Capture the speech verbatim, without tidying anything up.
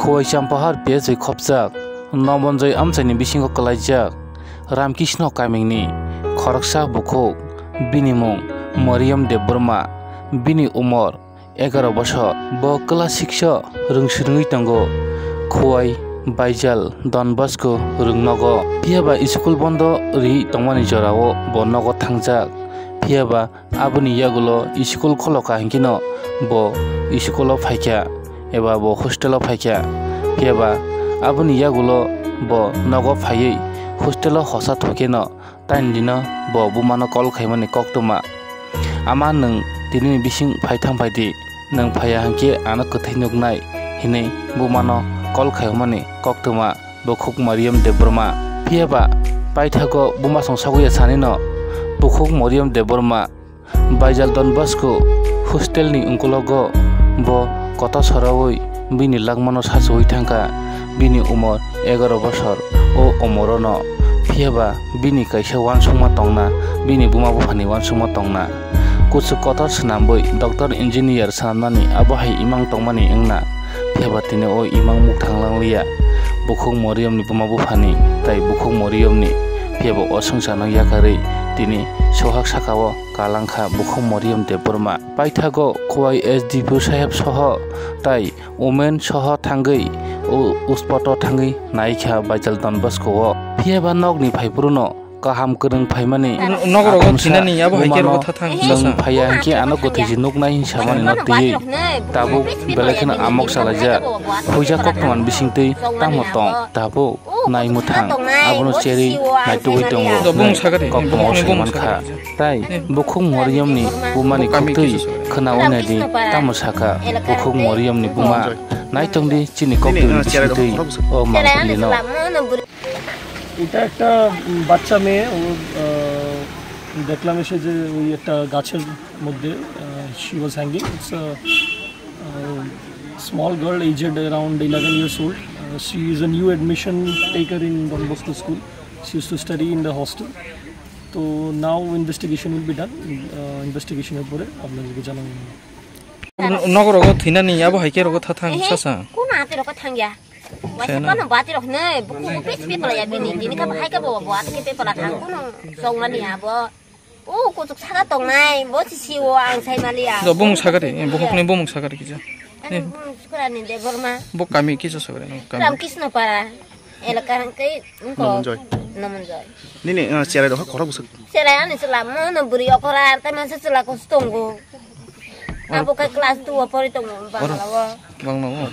Kuwai Champahar P S bai khopjak, Nomonjoi amchaini bisingo kwlaijak Ramkishno Kamingni khoroksa bukhuk, bini mung Mariam Debbarma, bini umor egaro bosor. Bo class six o rwngswrwngwi tongo, Khowai Baijal Don Bosco rwngnogo. Phiyaba school bondo ri tongmani jorao bo nogo thangjak. Phiyaba aboni yagulo school kholoka hinkhe no bo school o phaikha eba bo hostel o phaikha. Phiyaba aboni yagulo bo nogo phaiwi hostel o hosa thokhe no Taini dino bo bumano call khaimani koktwma. "Ama, nwng tinini bising phai thang phai di, nwng phaiya hinkhe ano kwthwi nuknai," hinwi bumano call khaimani koktwma bukhuk Mariam Debbarma. Phiyaba paithago bumasong sogwi ya sanino bukhuk Mariam Debbarma Baijal Don Bosco hostelni ungkulogo bo kotor soraui bini langmano sachuwi thangkha. Bini umor egaro bosor o umorono, phiyaba bini kaisa uansukma tongna, bini buma buphani uansukma tongna. Kuchuk kotor swnambwi doctor engineer swnamnani abo hai imang tongmani wngna, phiyaba tini o imang muk thanglangliya. Bukhuk Moriyomni buma buphani tai bukhuk Moriyomni, phiyaba o swngcharno yakarwi tini sohak sakao kalangkha bukhuk Moriyom Debbarma. Paithago Khowai S D P O saheb soho tai women soho thangwi u-, uspoto thangwi naikha Baijal Don Bosco o. Phiyaba nokni phaiphruno kaham kwrwng phaimani N-, nok rogo akhumsa thinani abo hai khe bumano rogo thathang nwng sasa. Phaiya hinkhe ano kwthwi se nuknai hinsamani no twiwi tabuk belai kheno amok salaijak. Huijak koktwmani bisingtwi tamo tong tabuk. Nai mwthang, abono cherwi naitugwi tongo. Bumung sakha de, koktwma bumung, bumung saimankha. Sakha de. Tai bukhuk Moriyomni bumani koktwi khwnawi naidi, tamo sakha bukhuk Moriyomni buma. Naitongdi chini koktwini bisingtwi o mangpilino. এটা একটা উম, বাচ্চা মেয়ে, ও আহ, দেখলাম এসে যে ওই একটা গাছের মধ্যে, she was hanging. It's a uh, small girl aged around eleven years old. Uh, she is a new admission taker in Don Bosco School. She used to study in the hostel. তো নাও investigation will be done. ইনভেস্টিগেশনের পরে আপনাদেরকে জানানো হবে। Nok rogo thinani abo hai khe rogo thathang sasa. Kuna ate rogo thangya. Waisa kono bati rok hinwi buku pis pepala ya bini. Tini ka bahai ka bo bo ate ke pepala thang kuno songmani ya bo. O kuchuk saka tongnai bo si si o ang sai maliya. Do bumung sakha de, bukhukni bumung sakha de kisa. Ani bumung sukurani Debbarma. Bo kami kisa sakha de, kami. Ramkishno Para elaka hangke ungko. Nomonjoi. Nomonjoi. Nini, uh, cherai rok khorok bwswk. Cherai ani chwla mono bwrwi okora tai mansa chwla kusu tongo. Abo khe class two o pori tongo Bangla o. Bangla o.